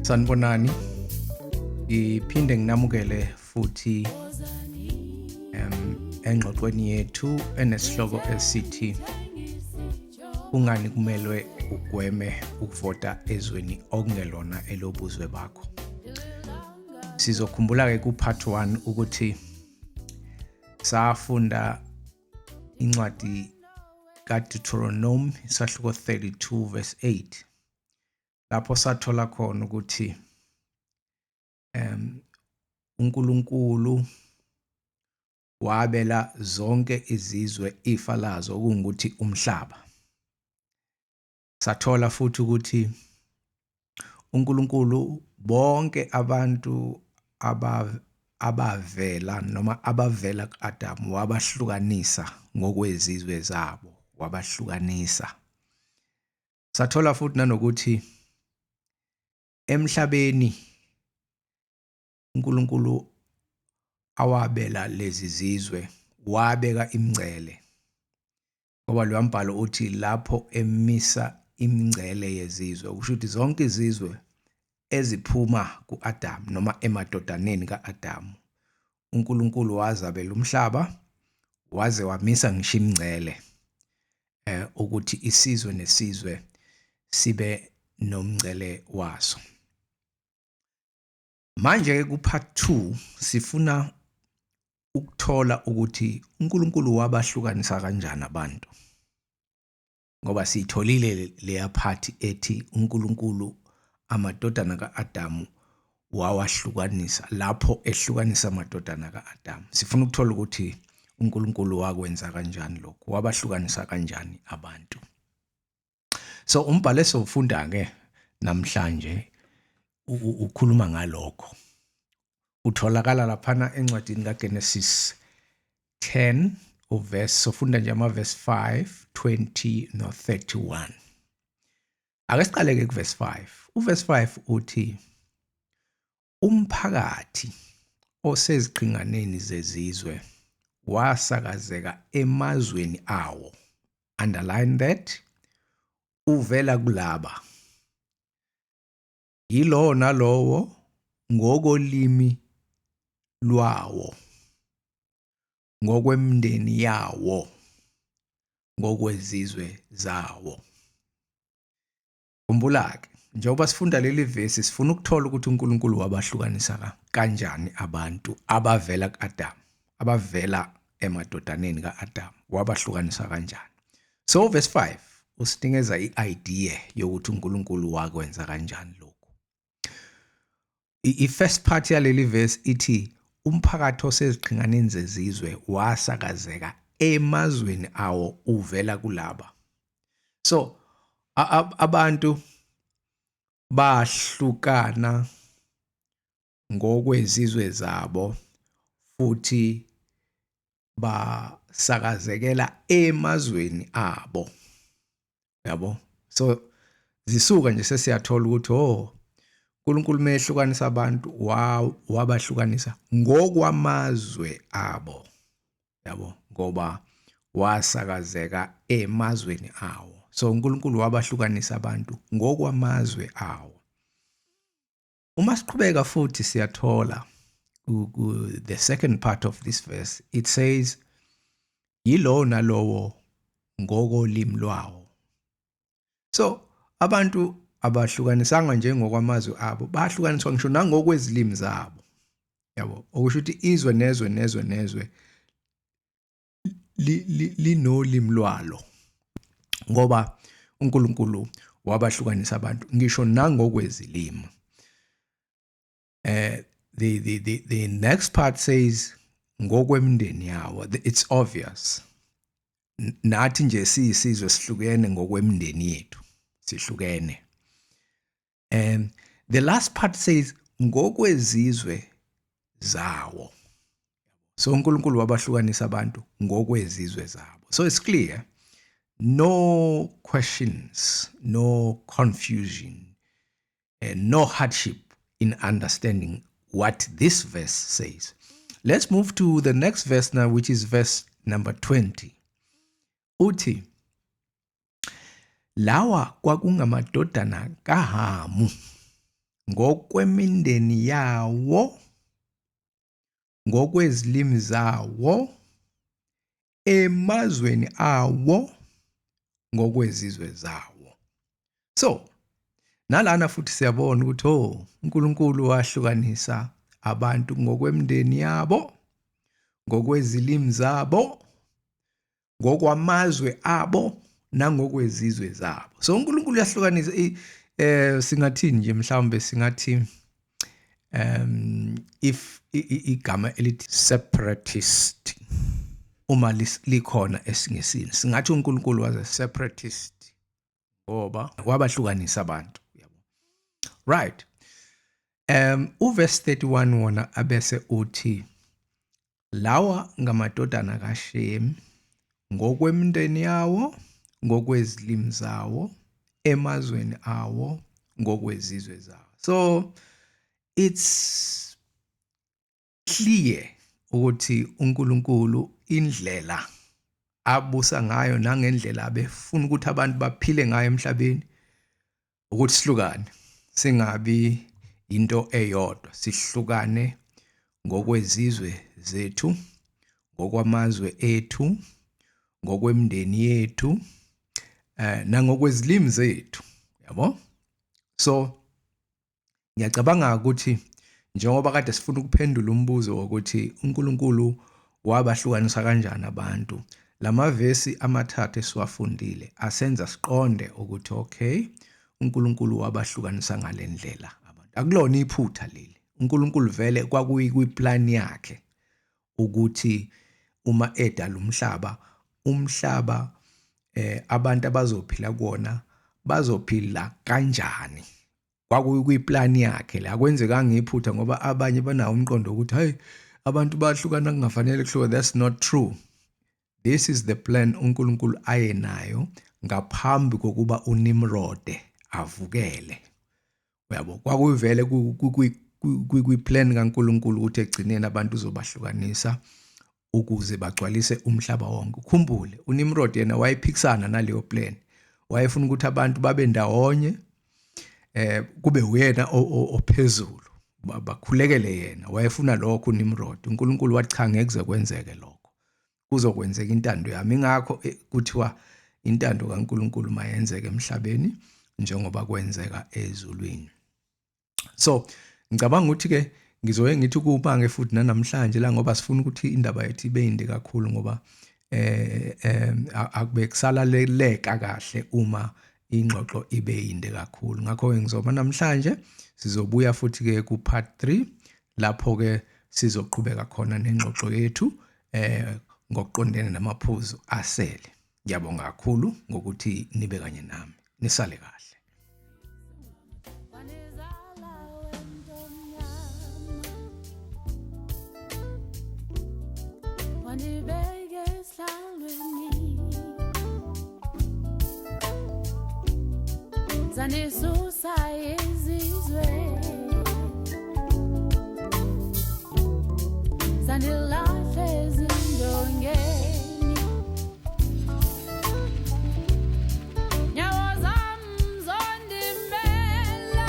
Sanibonani. Ngiphinde nginamukele futhi engxoxweni yethu enesihloko esithi kungani kumelwe ugweme ukuvota ezweni okungelona elobuzwe bakho. Sizokhumbula ke ku part 1 ukuthi safunda incwadi kaDeuteronomy isahluko 32 verse 8 lapho sathola khona ukuthi uNkulunkulu wabela zonke izizwe ifa lazo okungukuthi umhlaba. Sathola futhi ukuthi uNkulunkulu bonke abantu abavela noma abavela kuAdamu wabahlukanisa ngokwezizwe zabo, wabahlukanisa. Sathola futhi nanokuthi emhlabeni uNkulunkulu awabela lezi zizwe wabeka imingcele, ngoba lo mbhalo uthi lapho emisa imingcele yezizwe, kusho ukuthi zonke izizwe eziphuma kuAdamu noma emadodaneni kaAdamu, uNkulunkulu wazabela umhlaba waze wamisa ngisho imingcele ukuthi isizwe nesizwe sibe nomngcele waso. Manje ke ku part 2 sifuna ukuthola ukuthi uNkulunkulu wabahlukanisa kanjani abantu, ngoba siyitholile leya part ethi uNkulunkulu amadodana kaAdamu wawahlukanisa, lapho ehlukanisa amadodana kaAdamu. Sifuna ukuthola ukuthi uNkulunkulu wakwenza kanjani lokho, wabahlukanisa kanjani abantu. So umbhalo esofunda ke namhlanje ukhuluma ngalokho. Utholakala laphana encwadini kaGenesis 10 uverse, sofunda nje ama verse 5, 20 no 31. Ake siqale ke kuverse 5. Uverse 5 uthi umphakathi oseziqhinganeni zezizwe wasakazeka emazweni awo. Underline that. Uvela kulaba. Yilowo nalowo ngokolimi lwawo, ngokwemindeni yawo, ngokwezizwe zawo. Khumbula-ke, njengoba sifunda leli vesi sifuna ukuthola ukuthi uNkulunkulu wabahlukanisa kanjani abantu abavela ku-Adamu, abavela emadodaneni ka-Adamu, wabahlukanisa kanjani. So verse 5 usinikeza i-idea yokuthi uNkulunkulu wakwenza kanjani lokhu. I-first part yaleli verse ithi umphakathi oseziqhinganeni zezizwe wasakazeka emazweni awo uvela kulaba. So abantu bahlukana ngokwezizwe zabo futhi basakazekela emazweni abo, yabo. So zisuka nje sesiyathola ukuthi oh, uNkulunkulu mehlukanisa abantu wabahlukanisa ngokwamazwe abo, yabo, ngoba wasakazeka emazweni awo. So uNkulunkulu wabahlukanisa abantu ngokwamazwe awo. Uma siqhubeka futhi siyathola the second part of this verse, it says yilowo nalowo ngokolimi lwawo. So abantu abahlukanisanga nje ngokwamazwi abo, bahlukaniswa ngisho nangokwezilimi zabo, yabo. Okusho ukuthi izwe nezwe nezwe nezwe linolimi lwalo, ngoba uNkulunkulu wabahlukanisa abantu ngisho nangokwezilimi. The next part says ngokwemindeni yawo. It's obvious. Nathi nje siyisizwe sihlukene ngokwemindeni yethu, sihlukene. And the last part says ngokwezizwe zawo. So uNkulunkulu wabahlukanisa abantu ngokwezizwe zabo. So it's clear, no questions, no confusion, no hardship in understanding what this verse says. Let's move to the next verse now, which is verse number 20. Uthi lawa kwakungamadodana kaHamu ngokwemindeni yawo, ngokwezilimi zawo, emazweni awo, ngokwezizwe zawo. So nalana futhi siyabona ukuthi oh, uNkulunkulu wahlukanisa abantu ngokwemindeni yabo, ngokwezilimi zabo, ngokwamazwe abo, nangokwezizwe zabo. So uNkulunkulu uyahlukanisa. Singathini nje, mhlawumbe singathi if igama elithi separatist uma likhona esiNgisini, singathi uNkulunkulu was a separatist ngoba wabahlukanisa abantu, yabo, right? Uverse 31 wona abese uthi lawa ngamadodana kaShem ngokwemindeni yawo, ngokwezilimi zawo, emazweni awo, ngokwezizwe zawo. So it's clear ukuthi uNkulunkulu indlela abusa ngayo nangendlela abefuna ukuthi abantu baphile ngayo emhlabeni ukuthi sihlukane, singabi into eyodwa, sihlukane ngokwezizwe zethu, ngokwamazwe ethu, ngokwemindeni yethu, nangokwezilimi zethu, yabo. So ngiyacabanga ukuthi njengoba kade sifuna ukuphendula umbuzo wokuthi uNkulunkulu wabahlukanisa kanjani abantu, lamavesi amathathu esiwafundile asenza siqonde ukuthi okay, uNkulunkulu wabahlukanisa ngalendlela abantu. Akulona iphutha leli. uNkulunkulu vele kwakuyiplan yakhe ukuthi uma edala umhlaba, umhlaba abantu abazophila kuwona bazophila kanjani. Kwakuyiplan yakhe la, akwenzekanga iphutha ngoba abanye banawo umqondo ukuthi hey, abantu bahlukana kungafanele kuhluka. That's not true. This is the plan uNkulunkulu ayenayo ngaphambi kokuba uNimrod avukele, uyabo. Kwakuyivele kwi-plan kaNkulunkulu ukuthi egcineni abantu uzobahlukanisa ukuze bagcwalise umhlaba wonke. Ukhumbule uNimrod yena wayephikisana naleyo plan, wayefuna ukuthi abantu babe ndawonye, kube uyena ophezulu, bakhulekele yena. Wayefuna lokho uNimrod. uNkulunkulu wathi cha, ngeke kuze kwenzeke lokho, kuzokwenzeka intando yami. Ingakho kuthiwa intando kaNkulunkulu mayenzeke emhlabeni njengoba kwenzeka ezulwini. So ngicabanga ukuthi ke ngizoye ngithi kubange futhi nanamhlanje la, ngoba sifuna ukuthi indaba yethu ibe yinde kakhulu, ngoba akube kusalaleleka kahle uma ingxoxo ibe yinde kakhulu. Ngakho ke ngizoba namhlanje sizobuya futhi ke ku part 3, lapho ke sizoqhubeka khona nengxoxo yethu ngokuqondene namaphuzu asele. Ngiyabonga kakhulu ngokuthi nibe kanye nami. Nisale kahle. Wanizala wentomnyama, wanibeke esihlalweni, zanisusa izizwe, zanilahla ezindongeni. Nyawo zam zondimela,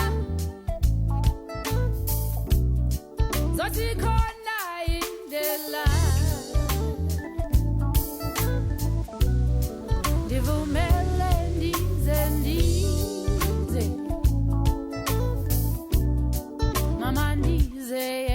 zothi khona indlela, ndivumele ndize, ndize mama, ndize.